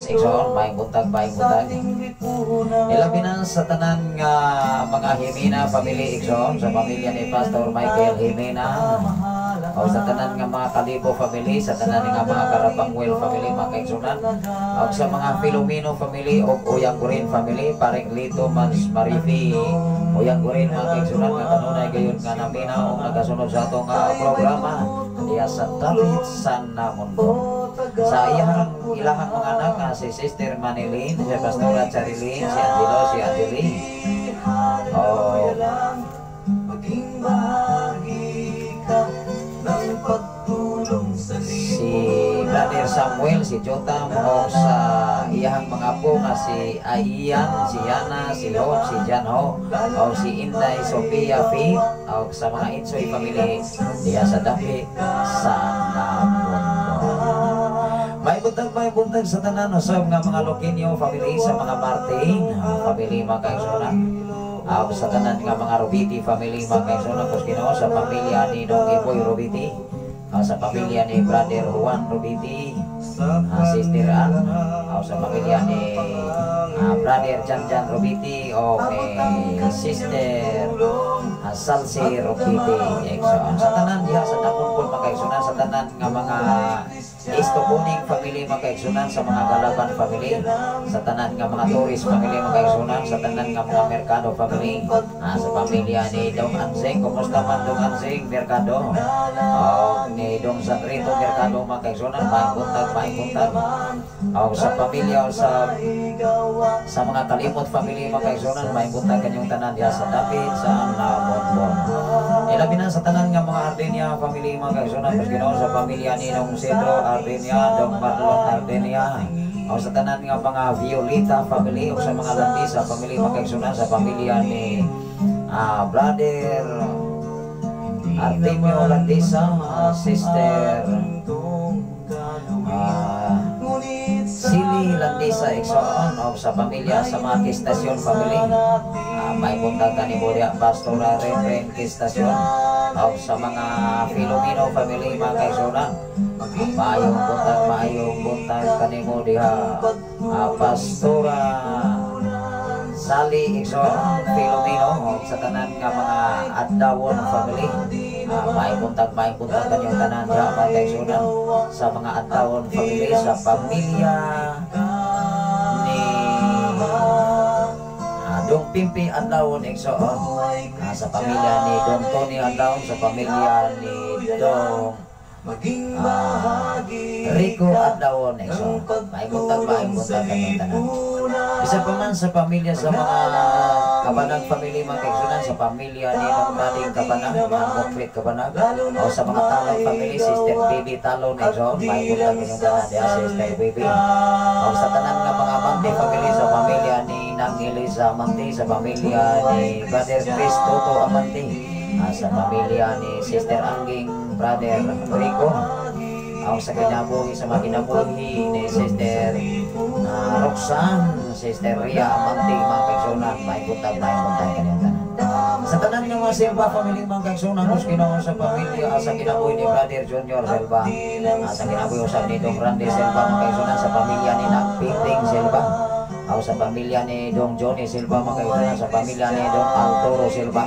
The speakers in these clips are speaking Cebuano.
Igsoon, maayong buntag, maayong buntag. Ilabi na sa tanan nga mga Jimena family, igsoon, sa pamilya ni Pastor Michael Jimena. O sa tanan nga mga Kalibo family, sa tanan nga mga Karapangwel family, mga kaigsunan. O sa mga Filomeno family o Uyang Gurin family, paring Lito Mans Marifi Uyang Gurin, mga kaigsunan, nga kanunay gayon nga naminaw o nagasunod sa atong programa diya sa David sa Namonbon. Sa iyang ilahang mga anak nga si Sister Manilyn, si Pastora Charilyn, si Angelo, si Angeline. Oh, Maging bahagi ka ng pagtulong sa si Brother Samuel, si Jotam, o sa iyahang mga apo nga si Aian, si Yana, si Hope, si Janho, o si Inday Sofia Faith, o sa mga Insoy family diya sa dapit sa Nabonbon. May buntag sa tanan usab nga mga Loquinio family, sa mga Martin family, mga kaigsunan. Sa tanan nga mga Robiti family, mga kaigsunan kus Ginoo, sa pamilya ni Dong Iboy Robiti, sa pamilya ni Brother Juan Robiti, Sister Ann, sa pamilya ni Brother Jan Jan Robiti o ni Sister Salsi Robiti. Igsoon, sa tanan diha sa Damonpon, mga kaigsunan, sa tanan nga mga Istokuning family, mga kaigsunan, sa mga Galaban family, sa tanan nga mga Torres family, mga kaigsunan, sa tanan nga mga Mercado family, sa pamilya ni Dong Ansing. Kumusta man, Dong Ansing Mercado? O ni Dong Sandrito Mercado, mga kaigsunan, maayong buntag, maayong buntag. O sa pamilya o sa mga Kalimot family, mga kaigsunan, maayong buntag kanyong tanan diha sa dapit sa Nabonbon. Ilabi na sa tanan nga mga Ardenia family, mga kaigsunan kus Ginoo, sa pamilya ni Dong Cedro Ardenia, Dong Marlon Ardenia, o sa tanan nga mga Violeta family o sa mga Landisa family, mga kaigsunan, sa pamilya ni Brother Artemio Landisa, Sister Sili Landisa, igsoon, o sa pamilya sa mga Kistasyon family. May buntag kanimo diha, Pastora Ren Ren Kistasyon, o sa mga Filomeno family, mga kaigsunan. Maayong buntag kanimo diha, Pastora Sally, igsoon, Filomeno, o sa tanan nga mga Adawon family. Maayong buntag kanyong tanan diha, mga kaigsunan, sa mga Adawon family, sa pamilya ni Dong Pimpi Adlawon, igsoon, sa pamilya ni Dong Tony Adlawon, sa pamilya ni Dong Maging bahagi Rico ka Adlawon, igsoon. ng Maayong pagtulong sa buntag kanyong tanan. lipunan. Isa pa man sa pamilya sa mga Kabanag family, mga kaigsunan, sa pamilya ni Nong Dading Kabanag, mga Mokrit Kabanag, o sa mga Talon family, Sister Baby Talon, igsoon, maayong buntag kanyong tanan diha, Sister Baby. O sa tanan nga mga Amante family, sa pamilya ni Nang Elisa Amante, sa pamilya ni Brother Chris Toto Amante, sa pamilya ni Sister Angging, Brother Rico, ang sa kinabuhi, sa mga kinabuhi ni Sister Roxanne, Sister Ria Amante, mga kaigsunan, maayong buntag kanyang tanan. Sa tanan nga mga Silva family, mga kaigsunan, kus Ginoo, sa pamilya sa kinabuhi ni Brother Junior Silva, sa kinabuhi usab ni Dong Randy Silva, mga kaigsunan, sa pamilya ni Nang Piting Silva, o sa pamilya ni Dong Johnny Silva, mga kaigsunan, sa pamilya ni Dong Arturo Silva,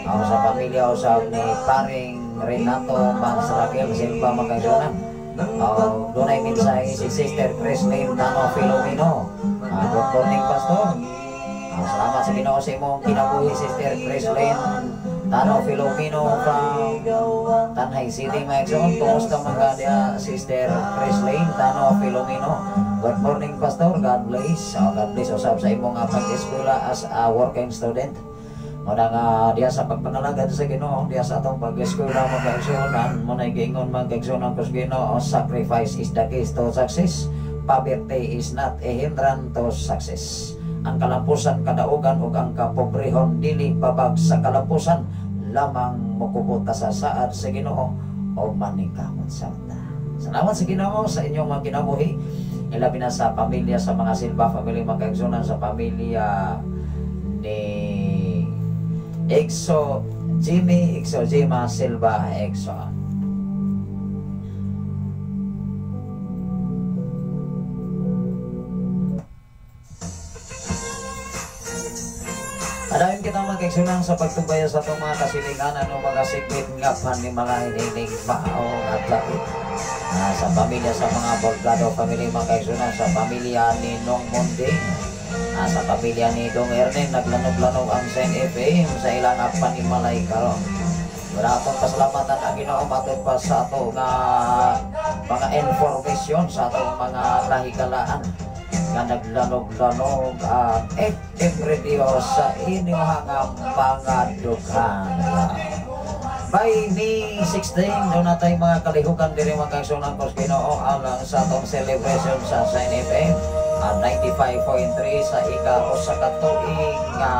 o sa pamilya usab ni Paring Renato Mans Raquel Silva, mga kaigsunan. O dunay mensahe si Sister Chrislyn Tano Filomeno. Good morning, Pastor. Salamat sa Ginoo sa imong kinabuhi, Sister Chrislyn Tano Filomeno from Tanjay City, mga igsoon. Kumusta man ka diha, Sister Chrislyn Tano Filomeno? Good morning, Pastor. God bless. God bless usab sa imong pag-eskwela as a working student. Muna nga diha sa pagpangalagad sa Ginoo, diha sa atong pag-eskwela, mga kaigsuonan, mo na giingon, mga kaigsuonan kus Ginoo, sacrifice is the key to success. Poverty is not a hindrance to success. Ang kalampusan, kadaugan ug ang kapobrehon dili babag sa kalampusan lamang mokubot ta sa saad sa Ginoo o maningkamot sa ta. Salamat sa Ginoo sa inyong mga kinabuhi. Ilabi na sa pamilya sa mga Silva family, mga kaigsunan, sa pamilya ni Exo Jimmy, Exo Jima Silva Exo. Padayon kita, mga kaigsunan, sa pagtubay sa atong mga kasilinganan o mga sigbit nga panimalay nining maong adlaw. Sa pamilya sa mga Borgado family, mga kaigsunan, sa pamilya ni Nong Munding, sa pamilya ni Dong Erning, naglanog-lanog ang Sen FM sa ilang panimalay karon. Wala atong pasalamatan ang Ginoo matod pa sa ato nga mga information sa atong mga kahigalaan nga naglanog-lanog ang FM radio sa inyong nga mga dughan. By May 16, duna tay mga kalihukan diri, mga kaigsunan ko sa Ginoo, alang sa atong celebration sa Shine FM 95.3 sa ika-1 ka tuig nga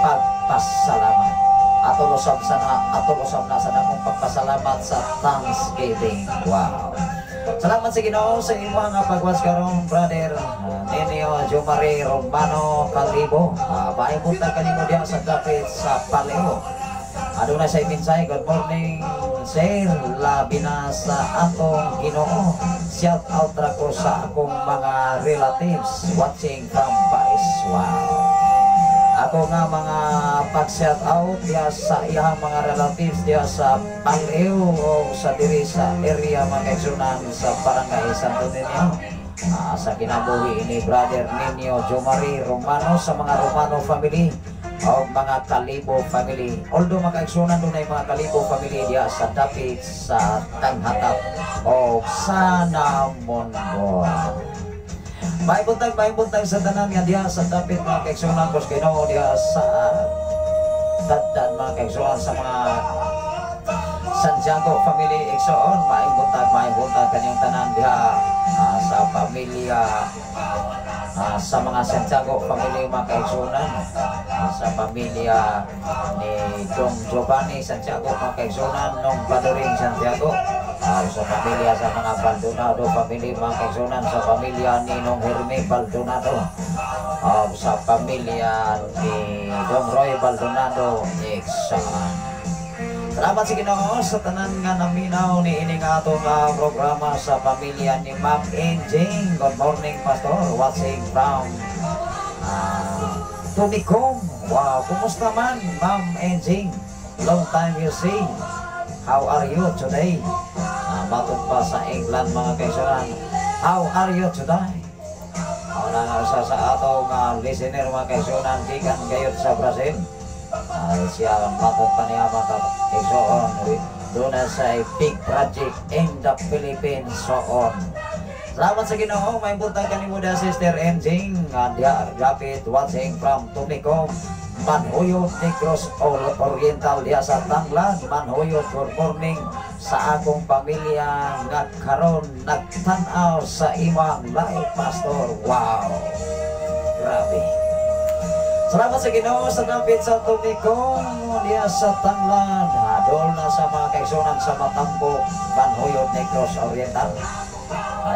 pagpasalamat. Atol usab na sa dakong pagpasalamat sa Thanksgiving. Wow. Salamat sa Ginoo sa imo nga pag-watch karon, brother Ninio Jomari Romano Calibo. Maayong buntag kanimo diha sa dapit sa Paleo. Aduna sa mensahe, "Good morning, sir, labi na sa atong Ginoo. Shout out ra ko sa akong mga relatives watching from Bais." Wow. Ako nga mga pag-shout out diya sa iyang mga relatives diya sa Paleo o sa diri sa area, mga kaigsunan, sa Barangay Santo Niño. Sa kinabuhi ni brother Ninyo Jomari Romano, sa mga Romano family o mga Kalibo family. Although, mga kaigsunan, dunay mga Kalibo family diya sa dapit sa Tanghatap o sa Namongo. May buntag sa tanan nga diha sa dapit, mga kaigsunan ko sa Ginoo, diha sa Daddan, mga kaigsunan, sa mga Santiago family igsoon, maayong buntag kanyang tanan diha sa pamilya, sa mga Santiago family, mga kaigsunan, sa pamilya ni Dong Giovanni Santiago, mga kaigsunan, nung Baduring Santiago, sa pamilya sa mga Baldonado family, mga kaigsunan, sa pamilya ni Nong Herme Baldonado, sa pamilya ni Dong Roy Baldonado igsoon. Salamat sa Ginoo sa tanan nga naminaw ni ini nga atong programa, sa pamilya ni Ma'am Enjing. "Good morning, Pastor. Watching from Tumicom." Wow, kumusta man, Ma'am Enjing? Long time you see. How are you today? Matod pa sa England, mga kaigsunan. How are you today? Wala nga usa sa atong listener, mga kaigsunan, gikan gayud sa Brazil. Siya matod pa niya, mga kaigsoon, duna sa big project in the Philippines so on. Salamat sa Ginoo, may buntag kanimo da, Sister Enjing, diha dapit watching from Tumicom, Manhuyod, Negros Oriental, diha sa Tanglad, Manhuyod. "Good morning sa akong pamilya nga karon nagtan-aw sa imong live, Pastor." Wow. Grabe. Salamat sa Ginoo sa dapit sa Tumicom, diha sa Tanglad. Hadol na sa mga kaigsunan sa Matambok, Manhuyod, Negros Oriental.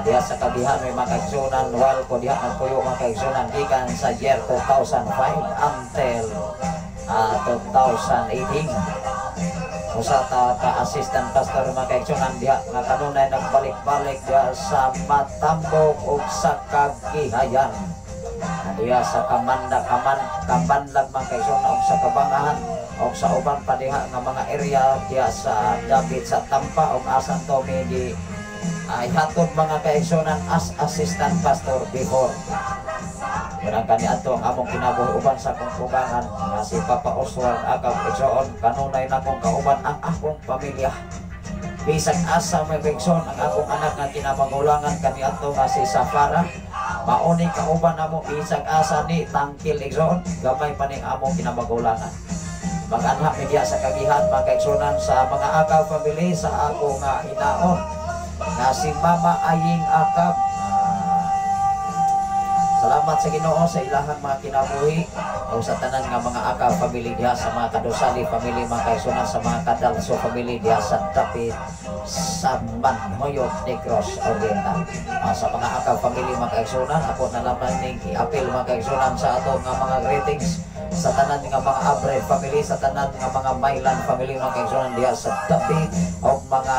Diha sa Kagihan may mga kaigsunan while ko diha nagpuyo, mga kaigsunan, gikan sa year 2005 until 2018. Usa ta ka assistant pastor, mga kaigsunan, diha nga kanunay nagbalik-balik diha sa Matambok ug sa Kagihayan. Diha sa Kamanda Kaman Kabanlag, mga kaigsunan, ug sa Kabangahan ug sa uban pa diha nga mga area diha sa dapit sa Tampa ug asan to mi di ay hatod, mga kaigsunan, as assistant pastor before. Murang kani ato ang among kinabuhi uban sa akong tugangan nga si Papa Oswald Akab igsoon. Kanunay nakong kauban ang akong pamilya. Bisag asa may igsoon, ang akong anak nga kinamagulangan kani ato nga si Safara. Mauni kauban namo bisag asa ni tangkil igsoon, gamay pa ning among kinamagulangan. Mag-anha mi diha sa Kagihan, mga kaigsunan, sa mga Akab family, sa ako nga inaon nga si Mama Aying Akab. Salamat sa Ginoo sa ilahang mga kinabuhi o sa tanan nga mga Akab family diha, sa mga Kadosali family, mga kaigsunan, sa mga Kadalso family diha sa dapit sa Manhoyot, Negros Oriental. Sa mga Akab family, mga kaigsunan, ako na lamang ning i-appeal, mga kaigsunan, sa ato nga mga greetings sa tanan nga mga Abre family, sa tanan nga mga Mailan family, mga kaigsunan, diha sa dapit o mga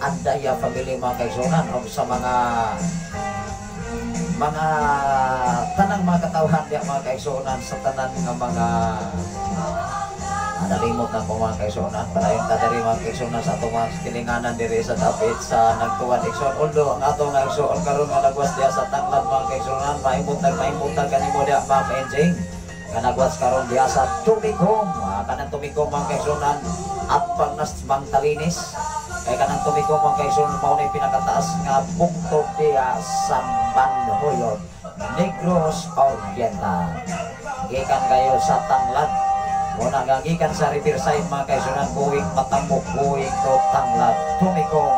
Andaya family, mga kaigsunan, o sa mga Mga tanang mga katawhan diya, mga kaigsuonan, sa tanan nga mga nalimot na ko, mga kaigsuonan. Padayon ta diri, mga kaigsuonan, sa atong mga tilinganan diri sa dapit sa Nagtuwan, igsoon. Although ang atong nga igsoon karon nga nagwas diya sa Tanglad, mga kaigsuonan, maimutag kanimo diya, Ma'am Enjing, nga nagwas karon diya sa Tumigom. Kanang Tumigom, mga kaigsuonan, at pang nas Mangtalinis kay kanang Tumigom, mga kaigsuonan, mao ni pinakataas nga punto diya sa Manjuyod, Negros Oriental. Gikan kayo sa Tanglad. Muna nga gikan sa Riverside, mga kaigsuonan, going Matambok, going to Tanglad, Tumigom,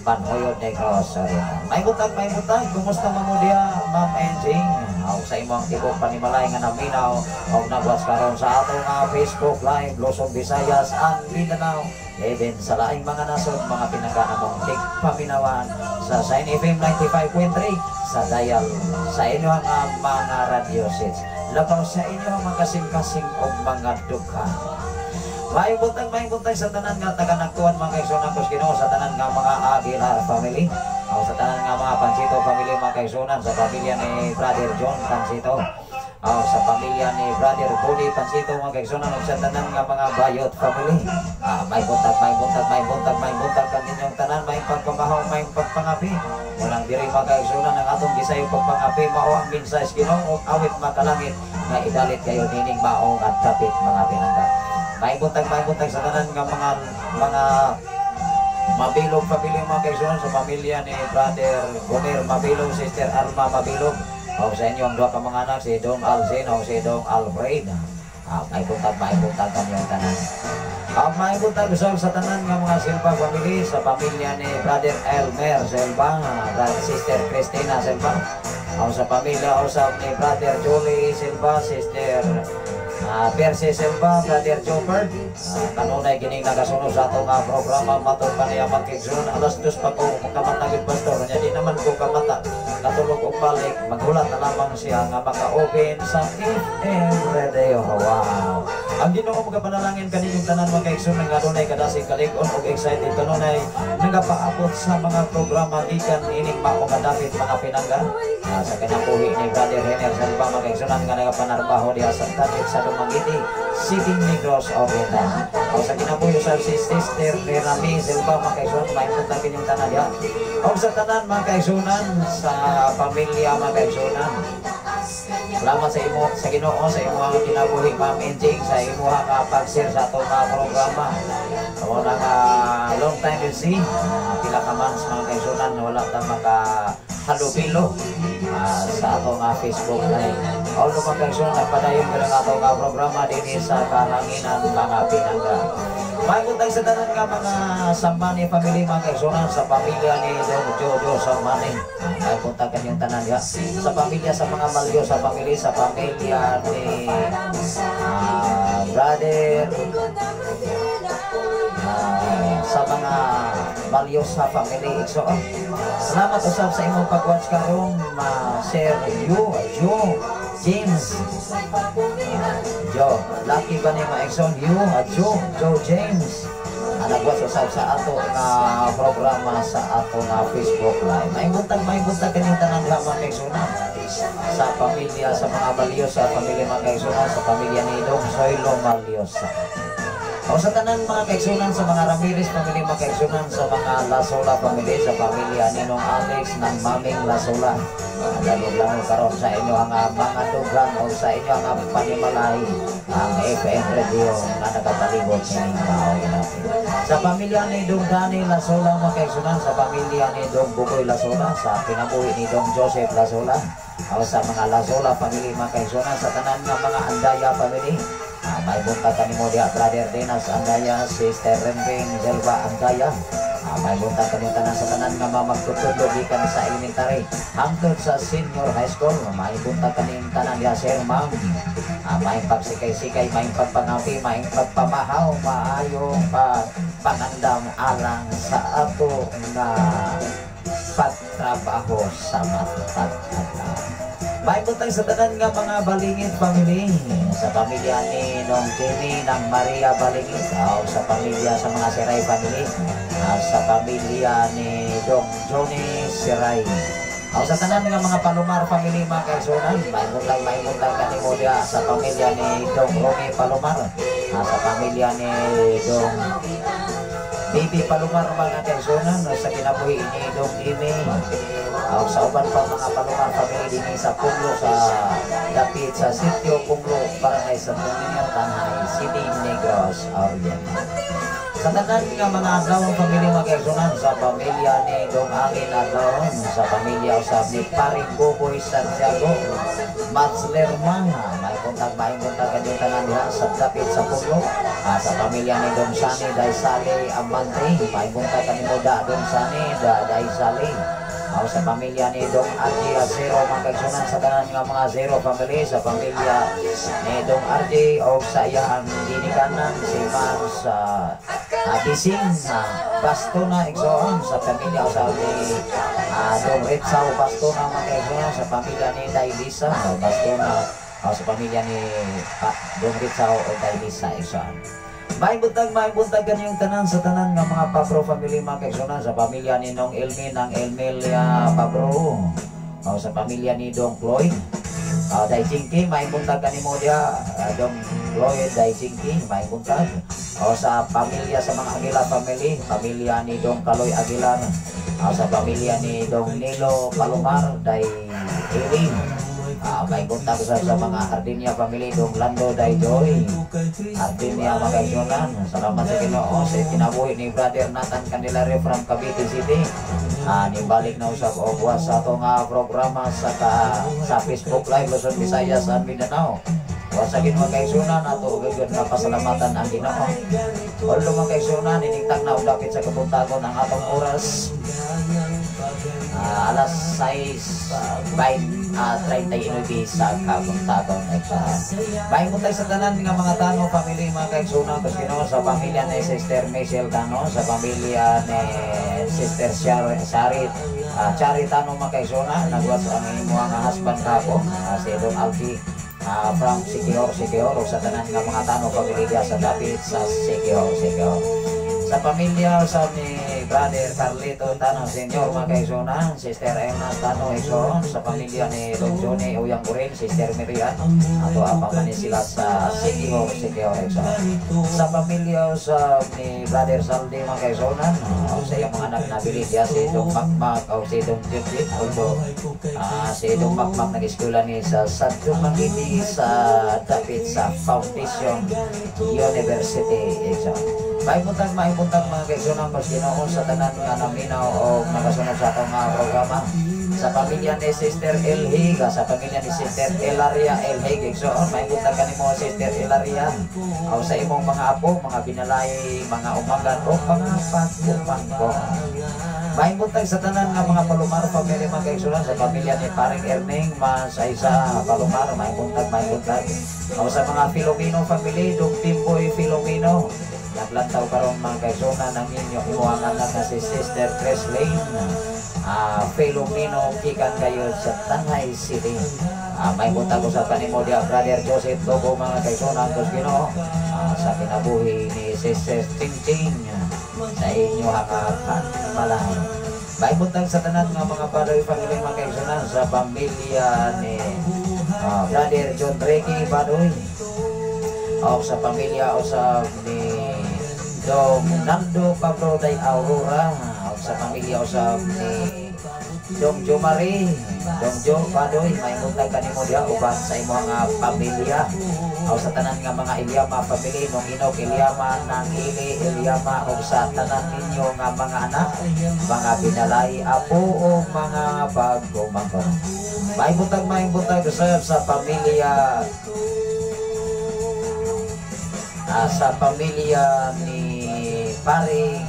Manjuyod, Negros Oriental. May butag, may butag. Kumusta man mo diya, Ma'am Enjing? Aw, sa imong tibok panimalay nga naminaw og nagwas karon sa atong Facebook Live, Luzon, Visayas and Mindanao. Even sa laing mga nasod, mga pinangga namong tigpaminawan sa Shine FM 95.3 sa dial sa inyong mga radio sets. Labaw sa inyong mga kasing-kasing og mga dughan. Maayong buntag sa tanan nga taga Nagtuan, mga kaigsuonan ko sa Ginoo, sa tanan nga mga Aguilar family. O sa tanan nga mga Pancito family, mga kaigsuonan, sa pamilya ni Brother John Pancito. O sa pamilya ni Brother Budi Pancito, mga kaigsuonan, ug sa tanan nga mga Bayot family. May buntag, may buntag, may buntag, may buntag kaninyong tanan, may pagpamahaw, may pagpangapi. Walang diri, mga kaigsuonan, ang atong gisayo pagpangapi mao ang mensahe sa Ginoo ug awit makalangit nga idalit kayo nining maong at kapit, mga pinangga. May buntag sa tanan nga mga Mabilog pamilya, mga kaigsuonan, sa pamilya ni Brother Gomer Mabilog, Sister Alma Mabilog, o sa inyo ang duha ka mga anak, si Dong Alzin o si Dong Alfred. May buntag kami ang tanan. May buntag usab sa tanan nga mga Silva family, sa pamilya ni Brother Elmer Silva, Sister Christina Silva, o sa pamilya usab ni Brother Julie Silva, Sister Percy Silva, Brother Joker, kanunay kining nagasunod sa atong programa matod pa niya magkigsun, alas 2 pa ko kamatagid, pastor niya, di naman ko kamata katulog og balik, maghulat na lamang siya nga maka-open sa FM radio. Wow, ang Ginoo magapanalangin kaninyong tanan, mga kaigsoon, nga adunay kadasig kalig-on og excited kanunay nagapaabot sa mga programa gikan ining mao nga dapit, mga pinangga. Sa kinabuhi ni Brother Henry Silva, mga kaigsuonan, nga nagapanarbaho diha sa Dapit sa Dumaguete City, Negros Oriental. O sa kinabuhi sa si Sister Rami Silva, mga kaigsuonan, may buntag inyong tanan diha. O sa tanan, mga kaigsuonan, sa pamilya, mga kaigsuonan. Salamat sa imo sa Ginoo sa imo kinabuhi, Ma'am Enjing, sa imo nga pag-share sa atong mga programa. Amo na nga long time no see. Pila ka months, mga kaigsuonan, wala ta maka halubilo sa atong Facebook Live. Although, mga kaigsuonan, nagpadayon ka lang atong programa dinhi sa kahanginan, mga pinangga. May buntag sa tanan nga mga Samani family, mga kaigsuonan, sa pamilya ni Dong Jojo Samani. May buntag kanyang tanan diha. Sa pamilya sa mga Malyo sa family, sa pamilya ni brother sa mga Malyosa family, igsoon. Salamat usab sa imong pag-watch karon, ma Sir Yu Joe James. Joe, lucky ba ni mga igsoon? Yu Joe Joe James. Nagwatch usab sa ato nga programa sa ato nga Facebook Live. May buntag kanyang tanan diha, mga kaigsuonan. Sa pamilya sa mga Balyosa pamilya, mga kaigsuonan, sa pamilya ni Dong Zoilo Malyosa. O sa tanan, mga kaigsuonan, sa mga Ramirez family, mga kaigsuonan, sa mga Lasola family, sa pamilya ni Nong Alex ng Maming Lasola. Lalo-lalo karon sa inyo ang mga dughan o sa inyo ang panimalay ang FM radio nga nagapalibot sa inyong kahoy natin. Sa pamilya ni Dong Dani Lasola, mga kaigsuonan, sa pamilya ni Dong Bukoy Lasola, sa kinabuhi ni Dong Joseph Lasola, o sa mga Lasola family, mga kaigsuonan, sa tanan nga mga Andaya family. May buntag kanimo diha, Brother Dinas Andaya, Sister Renring Zelva Andaya. May buntag kanimo tanan sa tanan nga mga magtutudlo gikan sa elementary hangtod sa senior high school. May buntag kaning tanan diha, sir, ma'am. May pagsikay-sikay, may pagpangapi, may pagpamahaw, maayong pagpangandam alang sa ato nga pagtrabaho sa matag adlaw. May buntag sa tanan nga mga Balingit family, sa pamilya ni Nong Jimmy ng Maria Balingit, o sa pamilya sa mga Siray family, sa pamilya ni Dong Johnny Siray. Aw sa tanan nga mga Palomar family, mga kaigsunan, maayong buntag kanimo diha sa pamilya ni Dong Romy Palomar, sa pamilya ni Dong Baby Palomar, mga kaigsunan, sa kinabuhi ni Dong Ime. Aw sa uban pa mga Palomar family dinhi sa Punglo, sa dapit sa Sitio Punglo, Barangay Santo Niño, Tanjay City, Negros Oriental. Sa tanan nga mga Adlaw family, mga kaigsunan, sa pamilya ni Dong Alin Adlaw, sa pamilya usab ni Paring Buboy Santiago, Mats Lerma, maayong buntag kanyong tanan diha sa dapit sa Punglo, sa pamilya ni Dong Sani Daisali Amante, maayong buntag kanimo da, Dong Sani da Daisali. Aw sa pamilya ni Dong RJ Zero, mga kaigsunan, sa tanan nga mga Zero family, sa pamilya ni Dong RJ o sa iyang ginikanan si Ma'am sa Bising Bastona, igsoon, sa pamilya sa ni Dong Ritsaw Bastona, mga kaigsunan, sa pamilya ni Dailisa Bastona o sa pamilya ni Dong Ritsaw o Dailisa, igsoon. Maayong buntag kaniyong tanan sa tanan nga mga Pabro family, mga kaigsunan, sa pamilya ni Nong Elmi ng Elmelia Pabro o sa pamilya ni Dong Cloyd Dai Jingki, maayong buntag kanimo diha, Dong Cloyd Dai Jingki, maayong buntag. O sa pamilya sa mga Aguilar family, pamilya ni Dong Kaloy Aguilar, o sa pamilya ni Dong Nilo Palomar Dai Eli. Maayong buntag sa mga Ardinia family, Dong Lando Dai Joy. Ardinia, mga kaigsunan, salamat sa Ginoo sa kinabuhi ni Brother Nathan Candelario from Cavite City. Nibalik na usab og was sa atong programa sa Facebook Live Luzon, Visayas and Mindanao. Wa sa Ginoo, kaigsunan, ato gyud nga pasalamatan ang Ginoo. Although, mga kaigsunan, inigtag na og dapit sa kabuntagon ang atong oras. Alas 6 by 39 sa kabuntagon. Maayong buntag sa tanan nga mga Tano family, mga kaigsunan, kus Ginoo, sa pamilya ni Sister Michelle Tano, sa pamilya ni Sister Sharit Chari Tano, mga kaigsunan, nagwas ang imong husband kako, si Don Alfie from Siquijor, Siquijor, ug sa tanan nga mga Tano family diha sa dapit sa Siquijor, Siquijor. Sa pamilya sa ni Brother Carlito Tano Senior, mga kaigsunan, Sister Emma Tano igsoon, sa pamilya ni Don Johnny Uyang Burin, Sister Miriam, ato apa man ni sila sa Siquijor, Siquijor, igsoon. Sa pamilya sa ni Brother Saldi, mga kaigsunan, sa iyang mga anak na bili diya si Dong Makmak o si Dong Jipjip, although si Dong Makmak nag-eskwela ni sa San Dumaguete sa dapit sa Foundation University, igsoon. Maayong buntag, mga kaigsunan ko Ginoo, sa tanan nga naminaw o nakasunod sa atong mga programa. Sa pamilya ni Sister Elhiga, sa pamilya ni Sister Elaria Elhig, igsoon, maayong buntag kanimo, Sister Elaria. O sa imong mga apo, mga binalay, mga umagan o mga pagkumangko. Maayong buntag sa tanan nga mga Palomar family, mga kaigsunan, sa pamilya ni Paring Erning Mas Isa Palomar, maayong buntag, maayong buntag. O sa mga Filomeno family, Dong Timboy Filomeno, naglantaw karon, mga kaigsunan, ang inyo imuhang anak na si Sister Chris Lane Filomeno gikan kayo sa Tanjay City. Maayong buntag sa kanimo diha, Brother Joseph Togo, mga kaigsunan kus Ginoo, sa kinabuhi ni Sister Ching Ching sa inyo hangatan malay. Maayong buntag sa tanan nga mga Badoy family, mga kaigsunan, sa pamilya ni Brother John Ricky Badoy o sa pamilya o sa ni Dong Nando Pablo Day Aurora o sa pamilya o sa ni Dong Jomari Dong Jo Badoy, maayong buntag kanimo diha uban sa imong nga pamilya o sa tanan nga mga Ilyama family, nung Inok Ilyama, nang Ili Ilyama, o sa tanan ninyo nga mga anak, mga binalay, apo o mga pagkumangkon. Maayong buntag sa pamilya ni Paring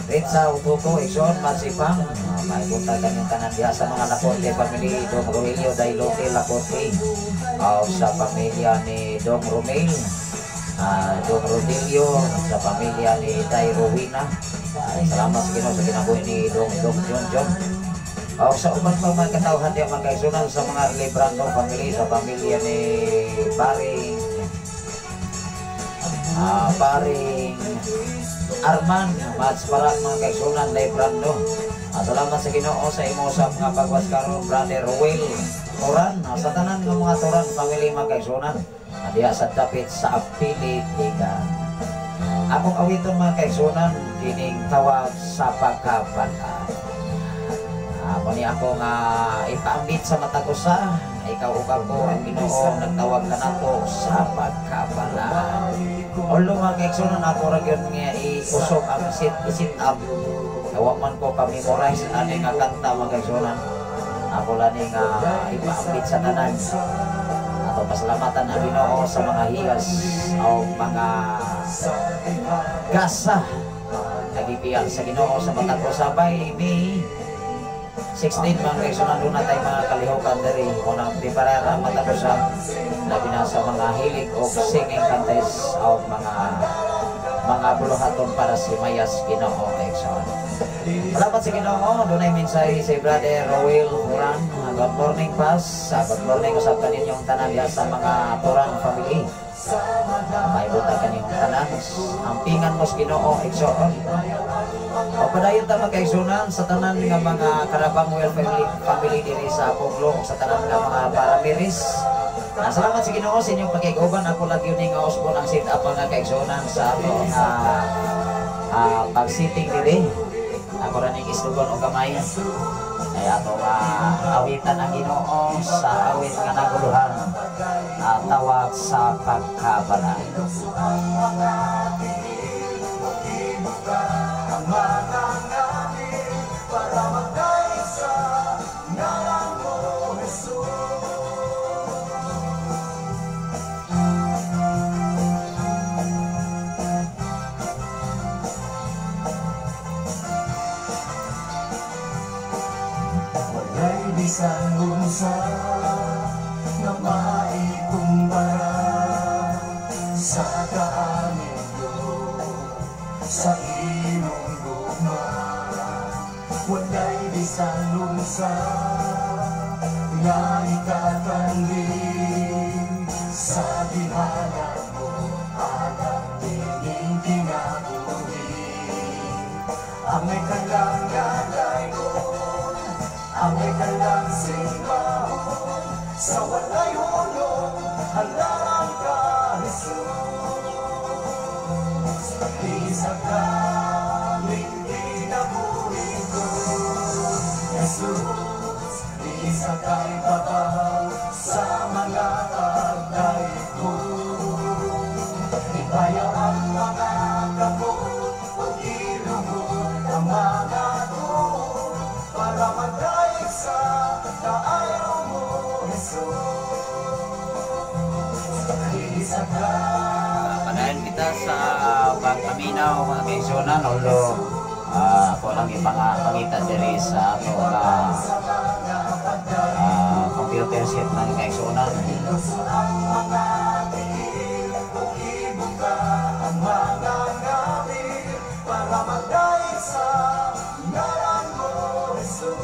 Ritza Ututo igsoon Masipang. Maayong buntag kanyong tanan diha sa mga Lacorte family, Dong Rogelio Dailote Lacorte o sa pamilya ni Dong Romel Dong Rodilio, sa pamilya ni Day Rowena. Salamat sa Ginoo sa kinabuhi ni Dong Dong John John. O sa uban pa mga katawhan diya, mga kaigsunan, sa mga Librando family, sa pamilya ni Paring Arman Mats Parak, mga kaigsunan Librando. Salamat sa Ginoo sa imo sa mga pagwas karon, Brother Will Turan. Sa tanan ng mga Turan family, mga kaigsunan, diha sa dapit sa Apili Tigan. Akong awiton, mga kaigsunan, kining "Tawag sa Pagkabalaan". Mo ni ako nga ipaambit sa matag usa, ikaw ug ako, ang Ginoo nagtawag kanato sa pagkabalaan. Although, mga kaigsunan, ako ra gyud nga iusok ang sit sit up. Wa man ko ka-memorize ani nga kanta, mga kaigsunan. Ako lang ni nga ipaambit sa tanan. Ato pasalamatan ang Ginoo sa mga higas o mga gasa nagipiyal sa Ginoo sa matag usa. By May 16, mga kaigsunan, duna tay mga kalihukan diri unang preparar ang matag usa, labi na sa mga hilig og singing contest o mga buluhaton para sa himayas Ginoo, kaigsoon. Salamat sa Ginoo, dunay mensahe si Brother Roel Turan. Good morning, Pas. Good morning usab kaninyong tanan diha sa mga Turan family. May buntag kaninyong tanan. Ampingan mo sa Ginoo, igsoon. O padayon ta, mga kaigsunan, sa tanan nga mga Karabangwell family diri sa Puglo, sa tanan nga mga Paramiris. Salamat sa Ginoo sa inyong pakiguban. Ako lang yun nga usbon ang sit up, mga kaigsunan, sa ato nga pag-sitting diri. Ako ra ning islugon og gamay. Kaya ato awitan ang Ginoo sa awit nga naguluhan, "Tawag sa Pagkabalaan". Ang mga ngapil para magdait sa ngalan mo, Jesus. Walay bisan unsa nga maikumpara sa kaamigo sa imong gugma. Walay bisan unsa nga ikatanding sa gihalad mo alang nining kinabuhi. Angay ka lang gagaygon, angay ka lang simbahon, sa walay hulong, halaran ka, Jesus. Isa ka ning kinabuhi ko, Jesus, isa ka'y babaw sa mga pagday ko. Ibayaw ang mga kamot, ug ilugod ang mga tuhod, para magdayeg sa kaayo mo, Jesus. Isa ka Padayon kita sa pagpaminaw, mga kaigsunan, although ako lang ipangita diri sa ato nga computer set ng kaigsunan. Ang mga tiil, ug ibuka ang mga ngapil, para magdayeg sa ngalan mo, Jesus.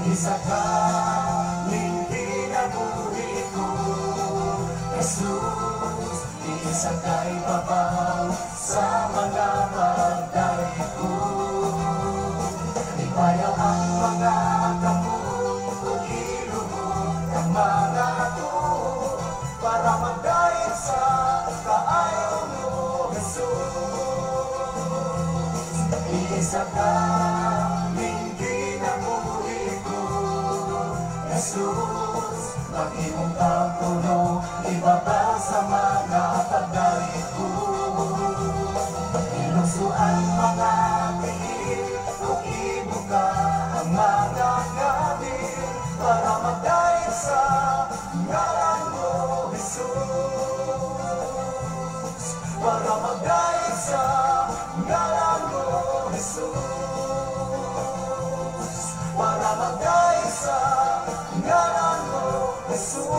Isa ka ning kinabuhi ko, Jesus, isa ka'y babaw sa mga pagday ko. Ibayaw ang mga kamot, ug ilugod ang mga tuhod, para magdayeg sa kaayo mo, Jesus. Isa ka ning kinabuhi ko, Jesus, maghimong tagpuno, ibaba sa mga pagday ko. Ilukso ang mga tiil, ug ibuka ang mga ngapil, para magdayeg sa ngalan mo, Jesus. Para magdayeg sa ngalan mo, Jesus. Para magdayeg sa ngalan mo, Jesus.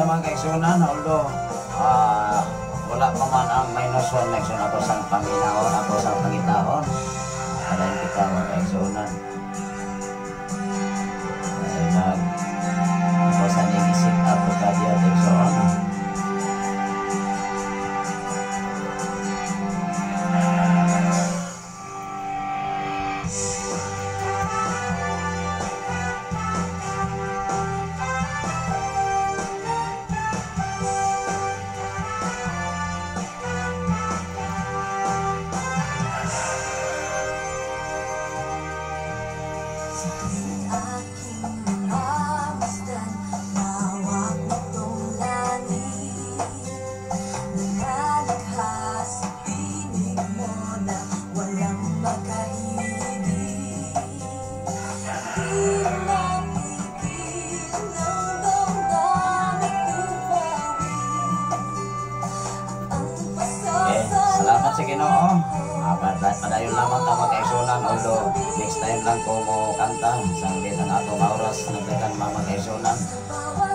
kita mga kaigsunan, although wala pa man ang -1 mga kaigsunan, ako sang Panginoon, ako sang pangitaon. Padayon kita mga kaigsunan. Ay, ako sa nag-sit up ko kadiyot igsoon. Sa tuwing aking namamasdan, lawak nitong langit, nalalikha sa tinig mo na walang makahigit. Di mapigil ng damdamin umawit ang Eh, salamat sa Ginoo. Padayon lamang ta mga kaigsunan, although next time lang ko mo kanta sanglit ang atong oras nagdagan mga kaigsunan.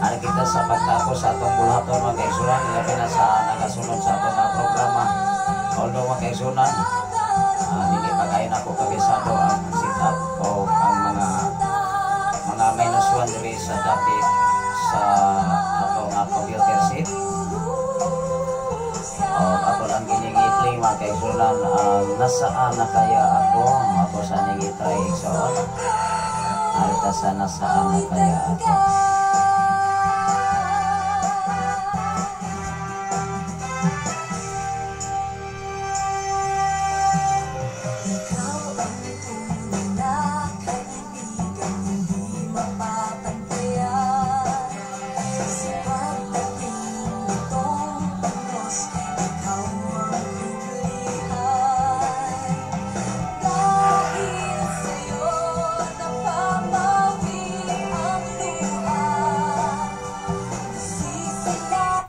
Ari kita sa pagtapos sa atong buluhaton mga kaigsunan, ilabi na sa nagasunod sa atong mga programa. Although mga kaigsunan, dili pa kayo nako kabisado ang sit up o ang mga -1 diri sa dapit sa atong computer seat. O, ako lang gining i-play mga kaigsunan ang Nasaan Na Kaya Ako. Ako sa ning i-try igsoon. Arita sa Nasaan Na Kaya Ako. Ikaw ang tunay na kaibigan, hindi mapapantayan. Sa pagdating nitong unos, ikaw ang hulihan. Dahil sa'yo napapawi ang luha, nasisila.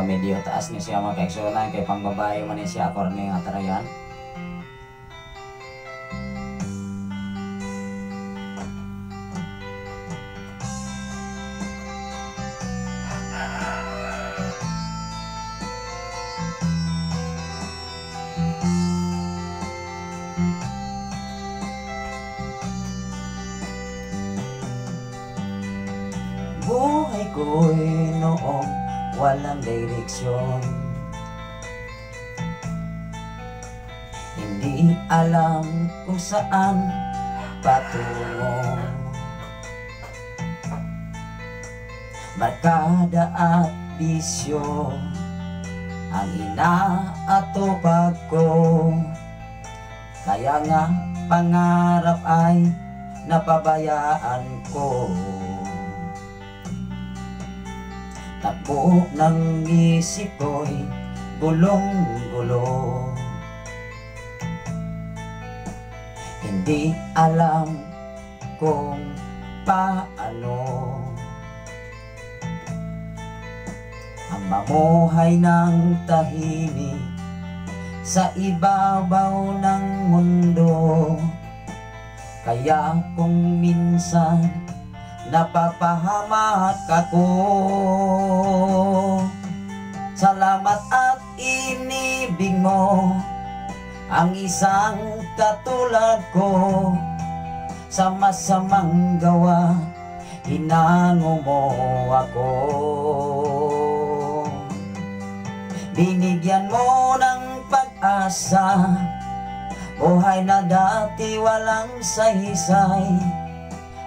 Medyo taas ni siya mga kaigsunan kay pangbabae man ni siya ako ni atarayan. Buhay ko'y noong walang direksyon, hindi alam kung saan patungo. Barkada at bisyo ang inaatupag ko, kaya nga pangarap ay napabayaan ko. Takbo ng isip ko'y gulong-gulo, hindi alam kung paano ang mamuhay ng tahimik sa ibabaw ng mundo. Kaya kung minsan napapahamak ako, salamat at inibig mo ang isang katulad ko. Sa masamang gawa, hinango mo ako. Binigyan mo ng pag-asa, buhay na dati walang saysay.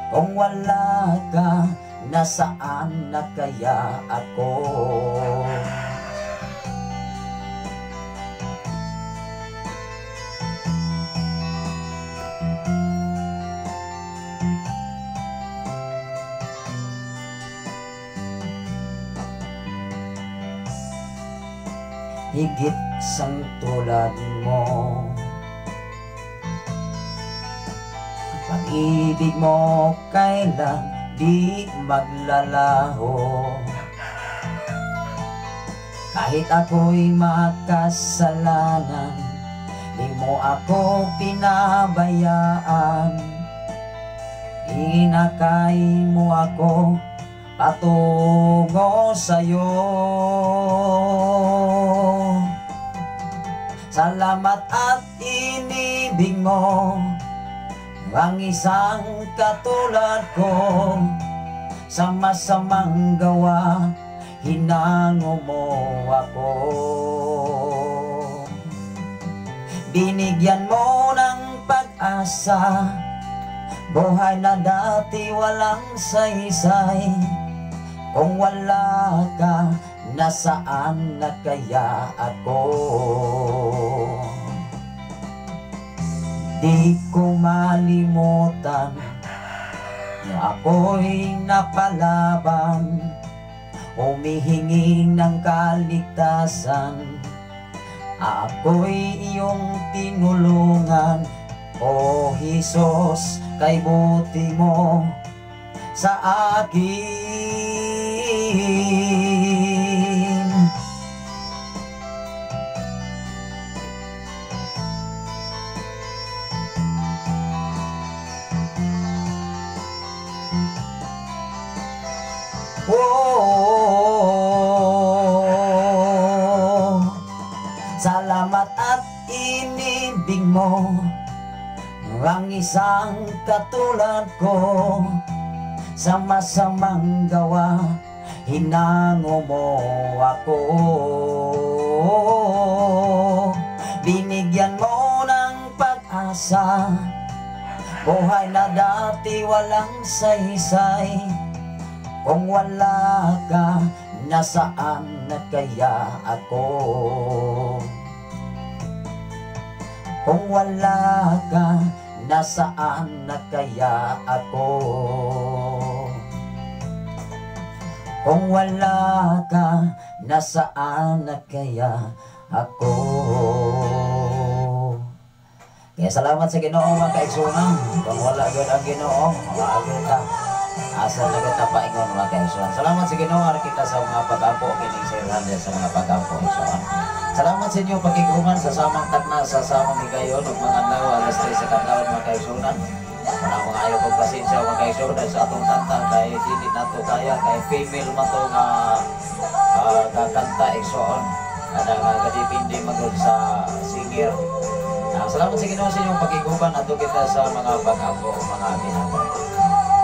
Kung wala ka, nasaan na kaya ako? Higit sang tulad mo, ang pag-ibig mo kailan di maglalaho. Kahit ako'y makasalanan, di mo ako pinabayaan. Inakay mo ako patungo sa'yo. Salamat at inibig mo ang isang katulad ko. Sa masamang gawa, hinango mo ako. Binigyan mo ng pag-asa, buhay na dati walang saysay. Kung wala ka, nasaan na kaya ako? Di ko malimutan na ako'y napalaban, humihingi ng kaligtasan. Ako'y iyong tinulungan, O Jesus, kay buti mo sa akin. Oh, salamat at inibig mo ang isang katulad ko. Sa masamang gawa, hinango mo ako. Binigyan mo ng pag-asa, buhay na dati walang saysay. Kung wala ka, nasaan na kaya ako? Kung wala ka, nasaan na kaya ako? Kung wala ka, nasaan na kaya ako? Kaya salamat sa Ginoo mga kaigsunan. Kung wala gyud ang Ginoo, wala gyud ta. Asa na kita paingon mga kaigsunan. Salamat sa Ginoo ara kita sa mga pag-ampo kining sa sa mga pag-ampo igsunan. Salamat sa inyo pagkiguman sa samang takna sa samang higayon ug mga adlaw alas 3 sa kadlawon mga kaigsunan. Wala mga ayaw pagpasensya mga kaigsunan sa atong kanta kay dili nato kaya kay female man to nga kakanta igsuon. Kada nga kadepende magud sa singer. Salamat sa Ginoo sa inyong pagkiguban ato kita sa mga pag-ampo mga ginagay.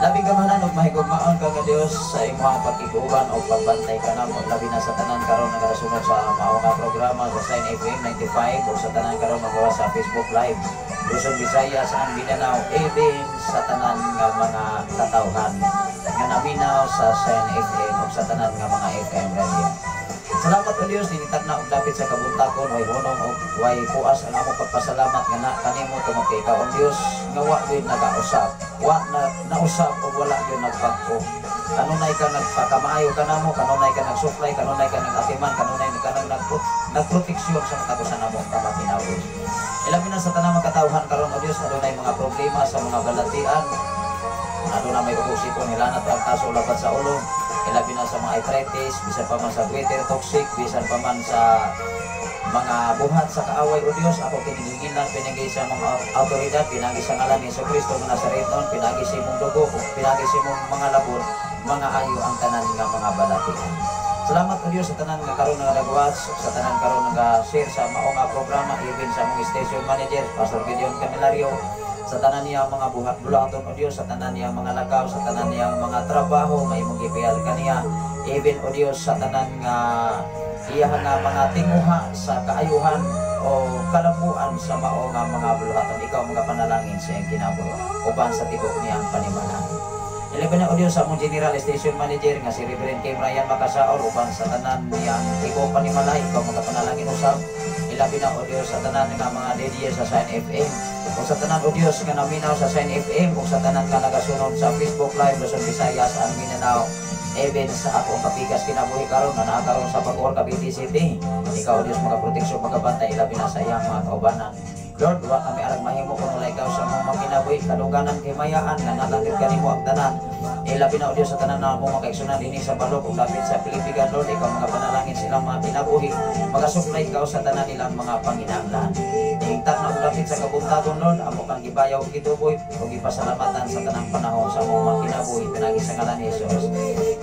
Labing gamanan ug mahigugmaon ka nga Dios sa imong pagkiguban o pagbantay kanamo, labi na sa tanan karon nga nagasunod sa mao nga programa sa Sign FM 95 o sa tanan karon magawa sa Facebook Live Luzon, Visayas and Mindanao, even sa tanan nga mga katawhan nga naminaw sa Sign FM o sa tanan nga mga FM radio. Salamat o Dios ninitag na og dapit sa kabuntakon, way hunong og way puas ang among pagpasalamat nga na kanimo tungod kay ikaw ang Dios nga wa gyud nagausap, wa na nausap og wala gyud nagbag-o. Kanunay ka nagpakamaayo kanamo, kanunay ka nagsuplay, kanunay ka nagatiman, kanunay ka nagproteksyon sa matag usa namo ka matinawos. Ilabi na sa tanang mga katawhan karon o Dios, adunay mga problema sa mga balatian, aduna may ubusipon hilanat ang kaso labat sa ulo. Ilabi na sa mga arthritis, bisan pa man sa Twitter toxic, bisan pa man sa mga buhat sa kaaway o Dios, ako kinihingilan pinagi sa mga autoridad, pinagi sa ngalan ni Jesucristo nga Nazarenon, pinagi sa imong dugo, pinagi sa imong mga labor, mga ayo ang tanan nga mga balatian. Salamat o Dios sa tanan nga karon nga nag-watch, sa tanan karon nga share sa mao nga programa, even sa among station manager Pastor Gideon Candelario, sa tanan niya mga buhat bulaton o Dios, sa tanan niya mga lakaw, sa tanan niya mga trabaho nga imong gipiyal kaniya, even o Dios sa tanan nga iya nga mga tinguha sa kaayuhan o kalambuan sa mao nga mga buluhaton, ikaw mga panalangin sa iyang kinabuhi uban sa tibok niyang panimalangin. Ilabi na o Dios sa among General Station Manager nga si Reverend Kim Ryan Makasaol uban sa tanan niyang ikaw panimalay, ikaw mga panalangin usab. Ilabi na o Dios sa tanan nga mga DJ sa Sign FM, o sa tanan o Dios nga naminaw sa Sign FM, o sa tanan nga nagasunod sa Facebook Live Luzon, Visayas and Mindanao, even sa akong kapikas kinabuhi karon nga naa karon sa Bacoor, Cavite City. Ikaw o Dios magaproteksyon, magabantay, ilabi na sa iyang mga kaubanan. Lord, wa kami arang mahimo kung wala ikaw sa mga kinabuhi, kadungganan, himayaan nga nalanggit kanimo ang tanan. Ilabi na, O Diyos, sa tanan na mo mga kaigsunan dinhi sa balok ug dapit sa Pilipigan, Lord, ikaw mga panalangin silang mga kinabuhi, magasupply ikaw sa tanan nilang mga panginahanglan. Higtan na ug dapit sa kabuntagon, Lord, amo kang gibayaw, gituboy ug gipasalamatan sa tanang panahon sa among mga kinabuhi pinagi sa ngalan ni Jesus.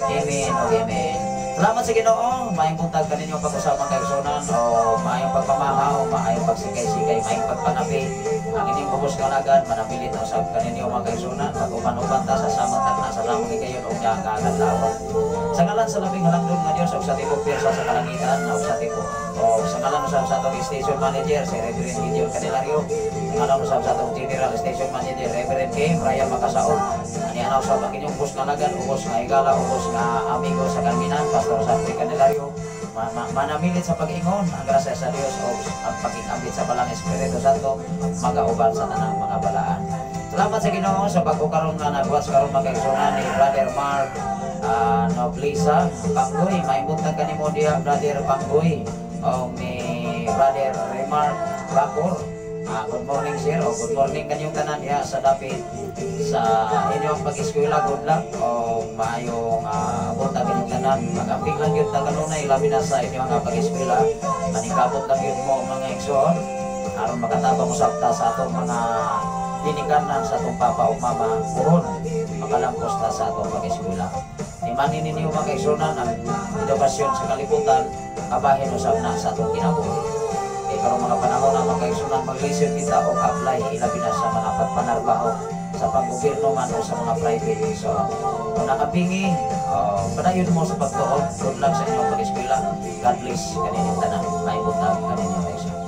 Amen ug amen. Salamat sa Ginoo. Maayong buntag kaninyo pag-usab, mga kaigsunan, o maayong pagpamahaw, maayong pagsikay-sikay, maayong pagpanapi. Ang inyong bubos nga alagad manabilin na usab kaninyo, mga kaigsunan. Mag-uban-uban ta sa samang takna sa samang higayon ug nga kaadlawon. Sa ngalan sa labing halangdon nga Dios ug sa tibok pirsa sa kalangitan ug sa tibok o sa ngalan usab sa atong station manager, si Reverend Gideon Candelario, sa ngalan usab sa atong general station manager, Reverend Kim Ryan Makasaon, ani ana usab ang inyong bus nga alagad, ubos nga higala, ubos nga amigo sa Carminan, Pastor Safri Candelario, manamilit sa pag-ingon ang grasya sa Dios o ang pagingambit sa Balang Espiritu Santo magauban sa tanang mga balaan. Salamat sa Ginoo sa bag-o karon nga nagwas karon, mga kaigsunan, ni Brother Mark Noblesa Panggoy. Maayong buntag kanimo diha, Brother Panggoy, o ni Brother Remark Bacor. Good morning, sir, o good morning kanyong tanan diha sa dapit sa inyong pag-eskwela. Good luck o maayong buntag kanyong tanan. Mag-amping lang yun ta kanunay, labi na sa inyong pag-eskwela. Maningkabot lang yun mo, mga igsoon, aron makatabang usab ta sa atong mga ginikanan, sa atong papa o mama, puhon makalampos ta sa atong pag-eskwela. Ni manin ninyo, mga kaigsunan, ang edukasyon sa kalibutan kabahin usab na sa atong kinabuhi. Kay karong mga panahon na, mga kaigsunan, maglisod kita og apply, ilabi na sa mga pagpanarbaho sa panggobyerno man o sa mga private. So, kung nakapingi, padayon mo sa pagtuon. Good luck sa inyong pag-eskwela. God bless kaninyong tanan. Maayong buntag kaninyong, kaigsunan.